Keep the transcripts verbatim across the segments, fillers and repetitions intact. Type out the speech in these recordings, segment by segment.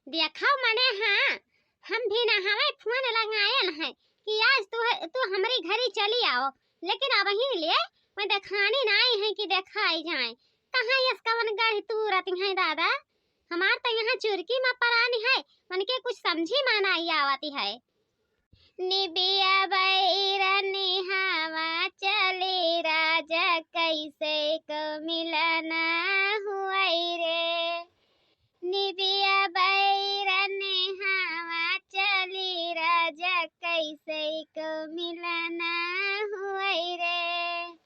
देखा मने, हाँ, हम भी नहावे फोन लगायल है कि आज तू, तू हमरी घरी चली आओ, लेकिन अबहीं ले मैं देखानी नाई है कि देखाई जाए। कहाँ यस कवन गढ़ तू रहती है दादा? हमार तो यहाँ चुरकी में परानी है, उनके कुछ समझी में नाई आवती है। निबिया बैरन हवा चली राजा, कैसे को मिलना हुआई रे। निबिया बैरन हवा चली राजा, कैसे को मिलना हुआई रे।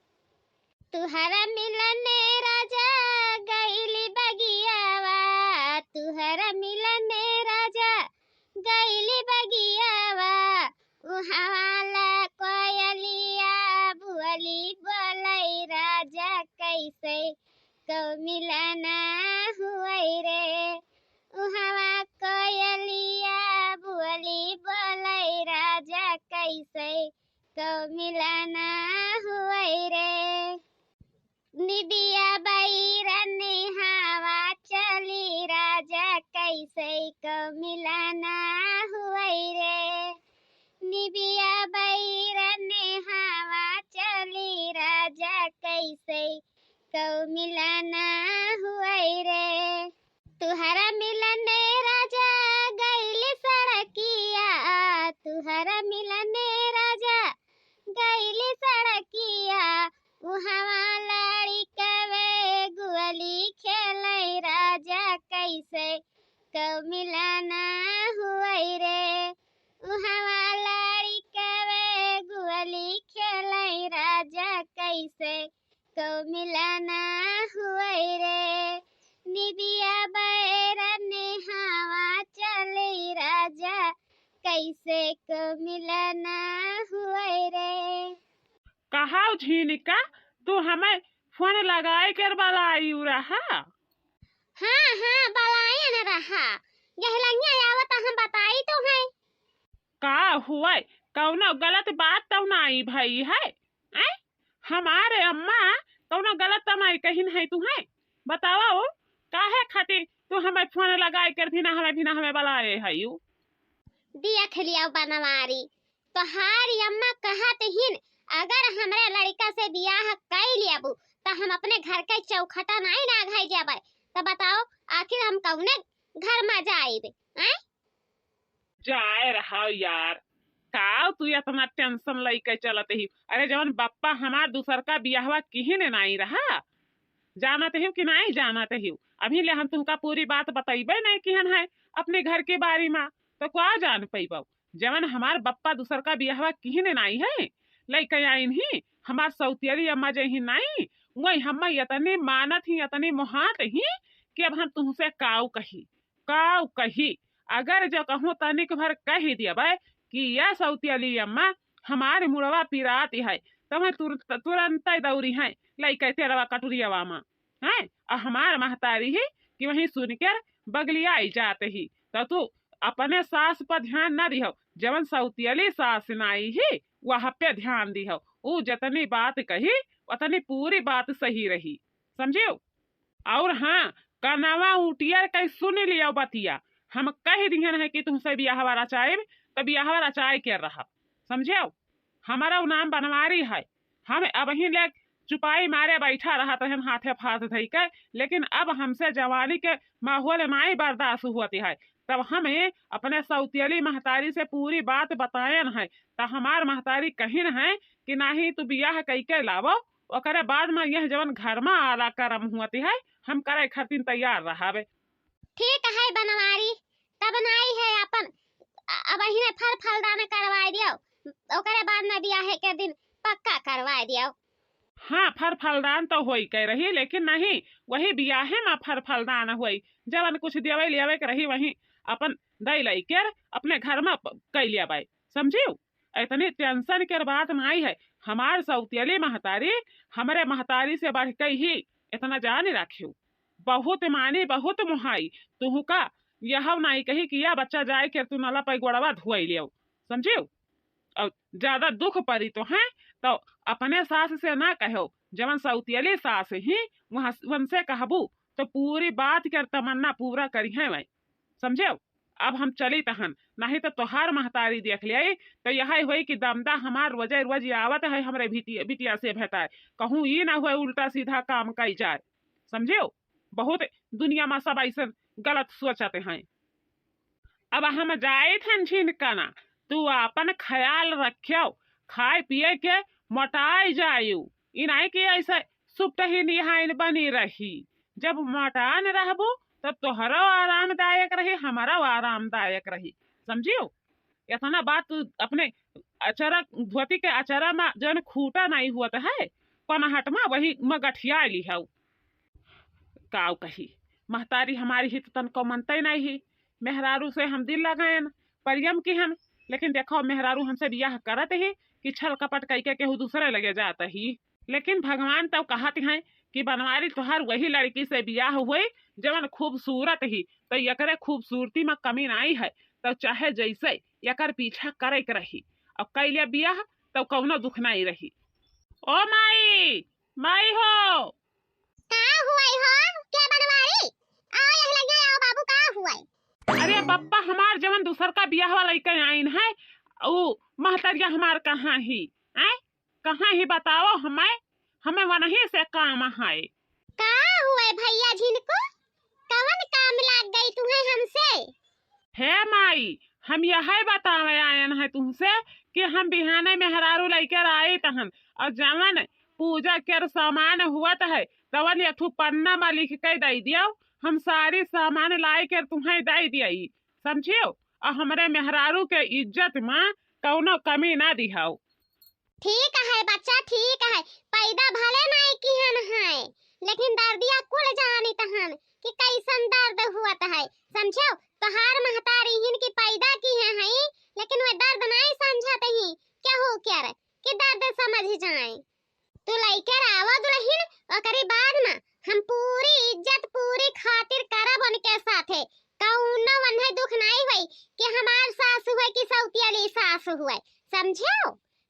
तुहरा मिलने राजा गइली बगियावा, तुहरा मिलने राजा गइली बगियावा। उहवा ला कोयलिया बुअली बोलई राजा, कैसे को मिलना हुआई रे। उहवा कोयलिया बुअली बोलई राजा, कैसे को मिलना हुआई रे। निबिया बैरन हवा चली राजा, कैसे को मिलना हुआई रे। निबिया बैरन हवा चली राजा, कैसे को मिलना हुआई रे। तुहरा मिलने राजा गइली सड़किया, तुहरा मिलने राजा गइली सड़किया। उहवा लड़िकवे गुअली खेलई राजा, कैसे को मिलना हुआई रे। उहवा लड़िकवे गुअली खेलई राजा, कैसे को मिलना हुआई रे। निबिया बैरन हवा चली राजा, कैसे को मिलना हुआई रे। कहाऊ झिनिका, तू हमें फोन लगाए कर बलाइउ रहा? हाँ, हाँ, बलाए न रहा। गहलंगिया आवत हम बताई तो है। का हुआई? कौनो गलत बात तो नाई भई है? हैं? हमारे अम्मा कौनो गलत तो नाई कहिन है तुहैं? बतावा ओ, काहे खातिर तू हमें फोन लगाए कर भी ना हमें, भी ना हमें बलाए है यू? देख लिया बनवारी, तोहार अम्मा कहत हिन, अगर हमरे लड़िका से बियाह कई लेबू, त हम अपने घर के चौखटा नाई ना घाई जाबे। त बताओ, आखिर हम कौने घर में जाइब, हैं? जाए रहा यार, का तू इतना टेंशन लइके चलत ही? अरे, जवन बप्पा हमार दूसर का बियाहवा किहिन नाई रहा, जानत हिउ कि नाई जानत हिउ? अभी ले हम तुमका पूरी बात बतइबे नाई किहन है अपने घर के बारे में, तो का जान पइबो? जवन हमार बप्पा दूसर का बियाहवा किहिन नाई है, लइके आइन ही, हमार सौतियरी अम्मा जइही नाई, वही हम्मा यतनी मानत ही, यतनी मोहात ही कि अब हम तुमसे काऊ कही, काऊ कही। अगर जो कहूँ तनिक भर कही दियबे कि या सौतियरी अम्मा हमार मुड़वा पिरात है, तो वह तुरंत, तुरंत दौरी है, लइके तेरवा कटुरियवा मा, हैं? आ हमार महतारी ही कि वहीं सुन कर बगलियाई जात ही। तो तू अपने सास पर ध्यान ना दिहो, जवन सौतियली सास नाई ही, वह पे ध्यान दिहो। ऊ जतनी बात कही, उतनी पूरी बात सही रही, समझियो? और हाँ, कनवा उटियर के सुन लियो बतिया, हम कह दिहन है कि तुमसे बियाहवा रचाइब, तो बियाहवा रचाए के रहब, समझियो? हमारा उ नाम बनवारी है, हम अबहीं ले चुपाई मारे बैठा रहत रहन हाथे फाथ धई के, लेकिन अब हमसे जवानी के माहौल नाई बर्दाश्त होत है। तब हमें अपने सौतियली महतारी से पूरी बात बतायन है, त हमार महतारी कहिन है कि नाही तू बियाह कई के लावो, ओकरे बाद में यह जवन घर में आला करम होत है, हम करे खातिर तैयार रहबे। ठीक है बनवारी, तब नाई है अपन, अ-, अबहिने फल फलदान करवाए दियो, ओकरे बाद में बियाहे के दिन पक्का करवाए दियो। हाँ, फल फलदान तो होई के रही, लेकिन नहीं, वही बियाहे में फल फलदान होई, जवन कुछ देवे लेवे के रही, वही अपन दई लई के अपने घर में प-, कई लेवे, समझियो? इतनी टेंशन के बात नाई है। हमार सौतियली महतारी हमरे महतारी से बढ़ के ही, इतना जान रखियो। बहुत मानी, बहुत मुहाई। तुहका यह नाई कही कि या बच्चा जाए के तू नला पे गोड़वा धोई लियो, समझियो? और ज्यादा दुख परी तो है तो अपने सास से ना कहो, जवन सौतियली सास ही वहाँ उनसे कहबू तो पूरी बात के तमन्ना पूरा करी है वही, समझियो? अब हम चलित हन, नहीं तो तोहार महतारी देख लेई, तो यही होई कि दमदा हमार रोजे रोज आवत है हमरे बिटिया, बिटिया से भेटाए। कहूँ ई ना होए उल्टा सीधा काम कई जाए, समझियो? बहुत दुनिया मा सब ऐसे गलत सोचत हैं। अब हम जाइत हन झिनकना, तू आपन ख्याल रख्यो, खाए पिए के मोटाए जायु। ई नाई कि ऐसे सुपटहिन यहाँ बनी रही। जब मोटान रहबू, तब तोहरो आरामदायक रही, हमारो आरामदायक रही। समझियो? इतना बात तू अपने अचरा, धोती के अचरा मा जौन खूटा नाई हुअत है, पनहट मा वही मा गठिया लिहौ। काउ कही, महतारी हमारी ही तो तनको मनते नहीं ही। मेहरारू से हम दिल लगायन, परियम किहन, लेकिन देखो मेहरारू हमसे बियाह करत ही कि छल कपट कइके केहू दूसरे लगे जात ही। लेकिन भगवान तो कहत हैं कि बनवारी तोहार वही लड़की से बियाह हुई जवन खूबसूरत ही, तो एकरे खूबसूरती मा कमी नाई है, तो चाहे जैसे एकर पीछा करे के रही। अब कइ लिया बियाह तो कौनो दुख नाई रही। ओ माई, माई हो। का हुआ हो? के बनवारी? आओ यह लगे आओ बाबू, का हुआ? अरे बप्पा, हमार जवन दूसर का बियाह वाला लइके आइन है, ऊ महतरिया हमार कहाँ ही? आय? कहाँ ही बताओ हमें, हमें वनही से काम है। का हुआ भैया झिनको? कवन काम लाग गई तुम्हें हमसे? हे माई, हम यही बतावे आयन है तुमसे कि हम बिहाने मेहरारू लइके आइत हन और जवन पूजा के सामान हुअत है तवन एक ठो पन्ना मा लिख के दे दियो, हम सारी सामान लाई के तुम्हें दे दियई, समझियो? और हमरे मेहरारू के इज्जत मा कौनो कमी ना दिहाओ। ठीक है बच्चा, ठीक है, पैदा भले नाई किहन है, लेकिन दर्दिया कुल जानित हन कि कैसन दर्द हुअत है, समझो? तोहार महतारी हिन की पैदा किहे हैं, लेकिन वे दर्द नाई समझत ही, क्या हो क्या रे, कि दर्द समझ जाए। तू लइके आवा दुल्हन, ओकरे बाद में हम पूरी इज्जत, पूरी खातिर करब उनके साथे। कौनो वन्हे दुख नाई होई कि हमार सास हुए कि सौतियली सास हुए, समझो?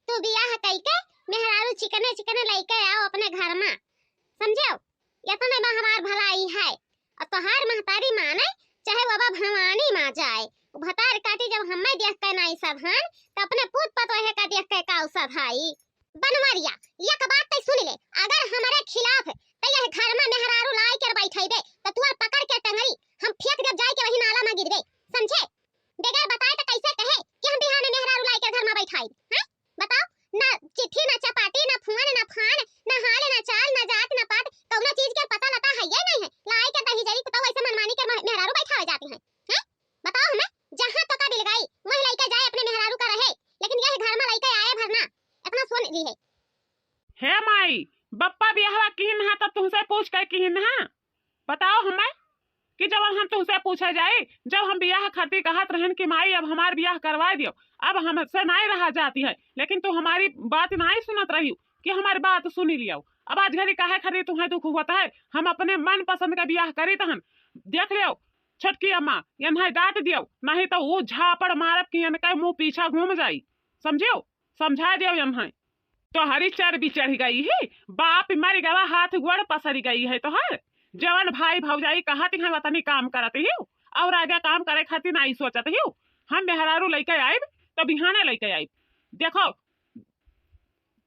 तू बियाह कइके मेहरारू चिकने चिकने लइके आओ अपने घर में, समझो? इतने में हमार भलाई है। और तोहार महतारी माने, चाहे बाबा भवानी मा जाए, उ भतार काटी जब हमें देख के नाई सधान, तो अपने पूत पतोहे का देख के का सधाई? बनवरिया, एक बात तै सुन ले, अगर हमारे खिलाफ तै यह घर में मेहरारू लाई कर बैठे दे, तो तुअर पकड़ के टंगरी हम फेंक देब जाए के वही नाला में गिरबे, समझे? बगैर बताए तो कैसे कहे कि हम बिहाने मेहरारू लाई के घर में बैठाई, हैं? बताओ, ना चिट्ठी, ना चपाटी, ना फोन, ना फान, ना हाल, ना चाल, ना जात, ना पात, कौनो चीज के पता लता है ये नहीं है। लाई के दही जरी तो ऐसे मनमानी के मह-, मेहरारू बैठावे जाती हैं, हैं? बताओ हमें, जहाँ तो का बिलगाई, वहीं लइके जाए अपने मेहरारू का रहे, लेकिन यह घर में लइके आए भरना, इतना सुन ली है। हे माई, बप्पा बियाहवा किहिन हा तो तुमसे पूछ के किहिन हा? बताओ हमें कि जब हम तुमसे पूछे जाए, जब हम बियाह खातिर कहत रहन कि माई अब हमार बियाह करवा दियो, अब हमसे नाई रहा जाती है, लेकिन तू हमारी बात नाई सुनत रही कि हमारी बात सुनी लियो। अब आज घड़ी काहे खातिर तुम्हें दुख हुआ है? हम अपने मन पसंद का बियाह करी तहन देख लियो, छोटकी अम्मा, यन्हाई डांट दियो, नहीं तो वो झापड़ मारब कि यनका मुंह पीछा घूम जाई, समझियो? समझा दियो यन्हाई। तोहरी चर्बी चढ़ गई है, बाप मर गवा, हाथ गोड़ पसर गई है तोहर। जवन भाई भौजाई कहत हैं वतनी काम करत ही, और आगे काम करे खातिर नाई सोचत ही। हम मेहरारू लइके आइब तो बिहाने लइके आइब। देखो,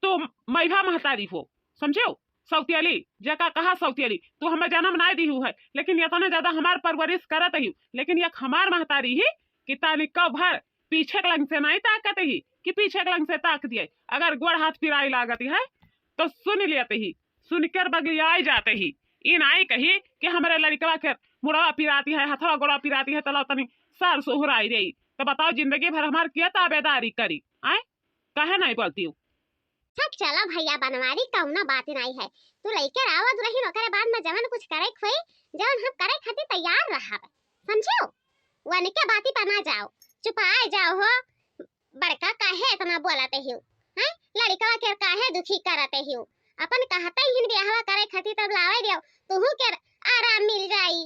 तो मैभा महतारी हो, समझियो? सौतियली, जेका कहा सौतियली, तू हमें जन्म नाई दिहू है, लेकिन इतना ज्यादा हमार परवरिश करत ही, लेकिन एक हमार महतारी ही कि तानी कब भर पीछे के लंग से नाई ताकत ही कि पीछे के लंग से ताक दिए। अगर गोड़ हाथ पिराई लागत है तो सुन लेते ही, सुन कर बगलियाए जाते ही। ई नाई कही कि हमरे लड़कवा के मुड़वा पिराती है, हथवा गोड़वा पिराती है, तला तनी सर सुहराई रही। तो बताओ, जिंदगी भर हमार किया ताबेदारी करी? आए, काहे नाई बोलती हूँ? अच्छा चला भैया बनवारी, कौनो बात नाई है। तू लइके आवत रही, ओकरे बाद में जवन कुछ करे खोई, जवन हम करे खातिर तैयार रहब, समझियो? वनके बाती पर ना जाओ, चुपाए जाओ हो। बड़का काहे इतना बोलते हियो? हैं? लड़कवा के काहे दुखी करते हियो? अपन कहते ही बियाहवा करे खातिर तब लावे दियो, तुहू के आराम मिल जाई।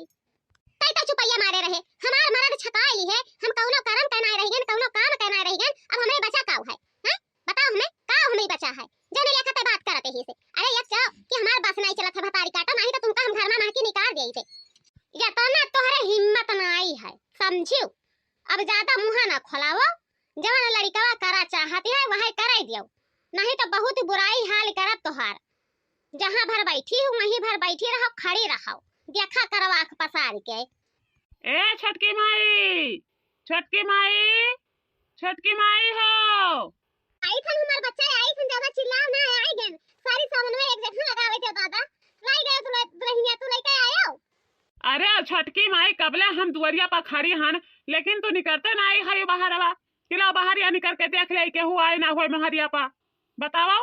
तै तो चुपैया मारे रहे, हमार मरद छकाए ली है, हम कौनो करम के नाई रह गन, कौनो काम के नाई रह गन, अब हमरे बचा काऊ है? हैं? बताओ हमें, का हमें बचा है? जने लेखा ते बात करते ही से। अरे एक चाओ कि हमार बस नाई चलत है भतारी काटो, नहीं तो तुमका हम घर में महकी निकाल दिए थे। या तो ना तोहरे हिम्मत नाई है, समझियो? अब ज्यादा मुँह ना खोलावो, जवन लड़िकवा करा चाहत है वही करे दियो, नहीं तो बहुत बुराई हाल करब तोहार। जहाँ भर बैठी हूँ वहीं भर बैठी रहो, खड़ी रहो, देखा करो आँख पसार के। ए छोटकी माई, छोटकी माई, छोटकी माई हो। आई थन हमार बच्चा, आई थन, ज्यादा चिल्लाओ ना, आई गन। सारी सामान में एक जगह लगावे दे दादा। लाई गए तू ले-, दुल्हनिया तू लेके आयो। अरे छोटकी माई, कबले हम दुआरिया पर खड़ी हन, लेकिन तू निकलते ना आई है बाहर। अब किला बाहर या निकल के देख ले, केहू आए ना होए महरिया पर। बताओ।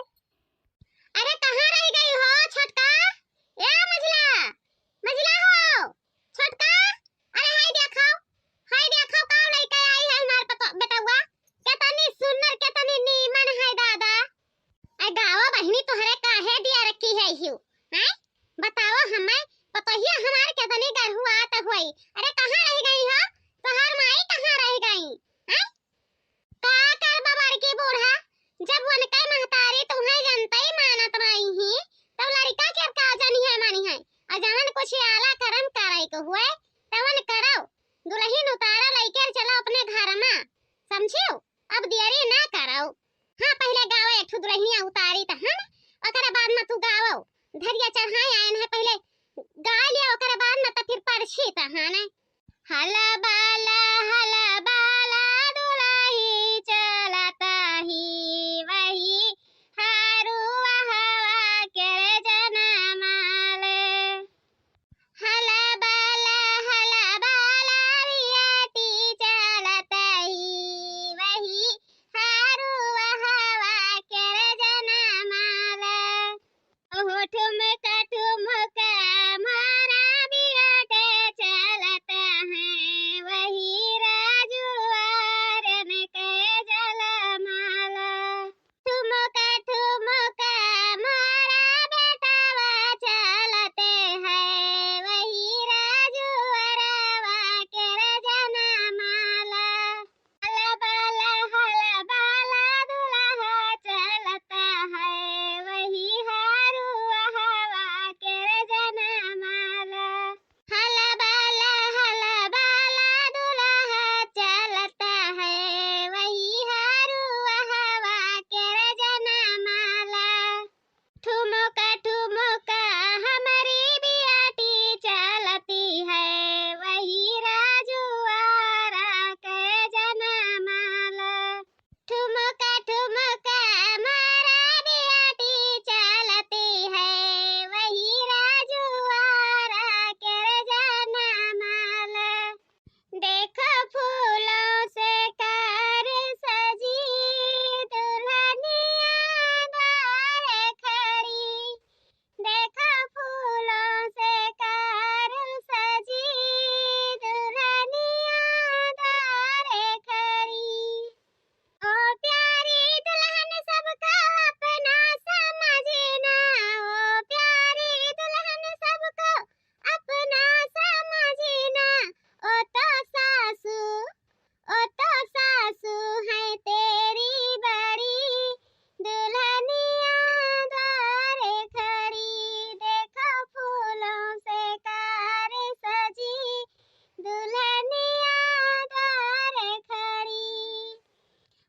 अरे कहाँ रह गई हो छोटका? ए मझला, मझला हो, छोटका, अरे हाय देखो, हाय देखो का लइके आई है हमार पतो-, बेटउआ। केतनी सुन्नर, केतनी नीमन है दादा। ए गावा बहिनी तोहरे काहे दिया रखी है हिउ? हैं? बताओ हमें, पतोहिया हमार केतनी गढ़ुआत होई। अरे कहाँ रह गई हो? तोहार माई कहाँ रह गई? हैं? का करबा बड़की बूढ़ा, जब उनके महतारी तुहें जनते ही मानत नाई ही, तब लड़िका के अब का जनिहे मानिहे। अउर जवन कुछ आला करम करे के हुए, तवन करो। दुल्हिन उतारो, लइके चलो अपने घर मा, समझियो? अब देरी ना करो। हाँ, पहिले गावो एक ठो दुल्हनिया उतारी तहन, ओकरे बाद मा तू गावो। धरिया चढ़ाए आयन है, पहिले गा लिया, ओकरे बाद मा त फिर परछी तहन। हला बाला, हला बाला दुलही चलत ही वही, हारू हवा के रे जनमाल। हला बाला, हला बाला बियाटी चलत ही वही, हारू हवा के रे जनमाल। ओहो ठुमका ठुमका मारा बियाटे चलत है, वही राजुआरन के जलमाला। ठुमका ठुमका मारा बेटावा चलत है, वही राजुआरवा के रे जनमाला। हला बाला, हला बाला दुलहा चलत है, वही हारू हवा के रे जनमाला। हला बाला, हला बाला दुलहा चलत है, वही हारू हवा के रे जनमाला। ठुमका ठुमका हमरी बियाटी चलती है, वही राजुआरा के जनमाला। ठुमका ठुमका मारा बियाटी चलती है, वही राजुआरा के जनमाला। देखो फूलों से कार सजी दुल्हनिया द्वार खड़ी। देखो फूलों से कार सजी दुल्हनिया द्वार खड़ी। ओ प्यारी दुल्हन सबको अपना समझना, ओ प्यारी दुल्हन सबको अपना समझना, ओ तो सासू, ओ तो सासू है तेरी बड़ी, दुल्हनिया द्वारे खड़ी। देखो फूलों से कार सजी, दुल्हनिया द्वारे खड़ी।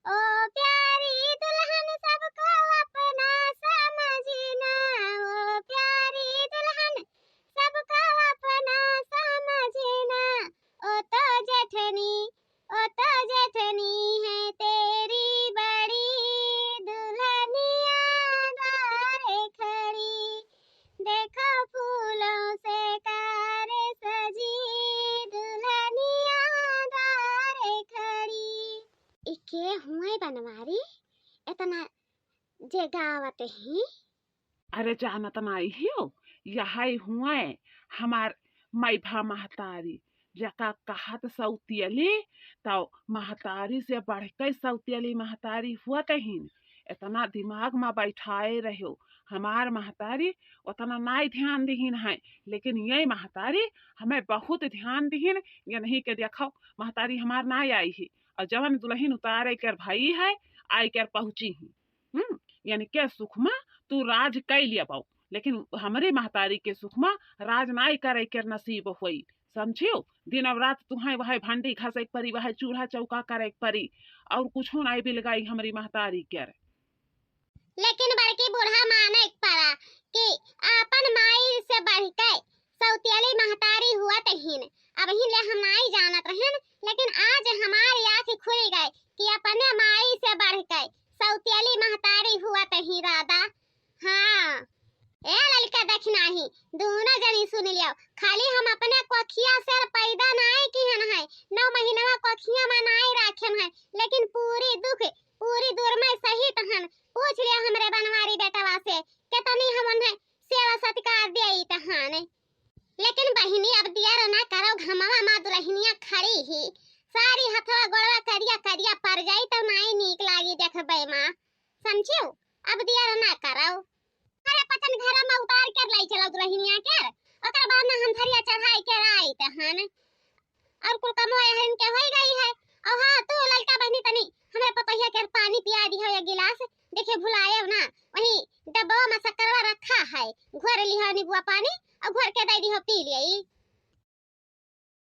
ओ प्यारी दुल्हन सबको अपना समझना, ओ प्यारी दुल्हन सबको अपना समझना। ओ तो जेठनी, ओ तो जेठनी है तेरी बड़ी, दुल्हनिया द्वारे खड़ी। देखो फूलों से कार सजी, दुल्हनिया द्वारे खड़ी। ई के हुए बनवारी, इतना जे गावत ही? अरे जानत नाई हियो, यही हुए हमार मइभा महतारी, जेका कहत सौतियली, तौ महतारी से बढ़के सौतियली महतारी हुअत हीन। इतना दिमाग मा बैठाए रह्यो, हमार महतारी उतना नाई ध्यान दिहिन है, लेकिन यही महतारी हमें बहुत ध्यान दिहिन। यनही के देखो, महतारी हमार नाई आई ही, और जवन दुल्हन उतारे कर भाई है, आई कर पहुँची ही। हम्म, यानी के सुख मा तू राज कइ लेबो, लेकिन हमरे महतारी के सुख मा राज नाई करे के नसीब होई। समझियो? दिन और रात तुहैं वहै भांडी घसै के परी, वहै चूल्हा चौका करै के परी, और कुछो नाहीं बिलगाई हमरी महतारी के। लेकिन बड़की बूढ़ा मानै के परा कि आपन माई से बढ़ के सौतेली महतारी हुअत हीन। अबहिन ले हम नाहीं जानत रहेन, लेकिन आज हमारी आँख खुल गए कि अपने माई से बढ़ के सौतेली महतारी हुअत ही दादा। हाँ, ए ललका दखिनाही, दूनो जनी सुन लियो, खाली हम अपने कोखिया से पैदा नाहीं किहन है, नौ महीनवा कोखिया में नाहीं राखेन है, लेकिन पूरी दुख, पूरी दुरमय सहित हन। पूछ लियो हमरे बनवारी बेटवा से, केतनी हम उन्हें सेवा सत्कार देइत हन। लेकिन बहिनी, अब दियर ना करो, घमवा मा दुलहिनिया खड़ी ही, सारी हथवा गोड़वा करिया करिया पर जाई, तब नाहीं नीक लागी देखबै मा, समझियो? अब दियर ना करो। अरे पचन घर में उतार के लाई चलो दुलहिनिया के, ओकर बाद ना हम थरिया चढ़ाई के आइत हन। और कुल कमवा एहन के होई गई है। और हाँ, तू ललका बहिनी तनी हमरे पतोहिया के पानी पिया दिहो एक गिलास, देखे भुलायो ना, वही डब्बा में शक्करवा रखा है, घोर लिहो नीबुआ पानी और घोर के दे दिहो पी लिये।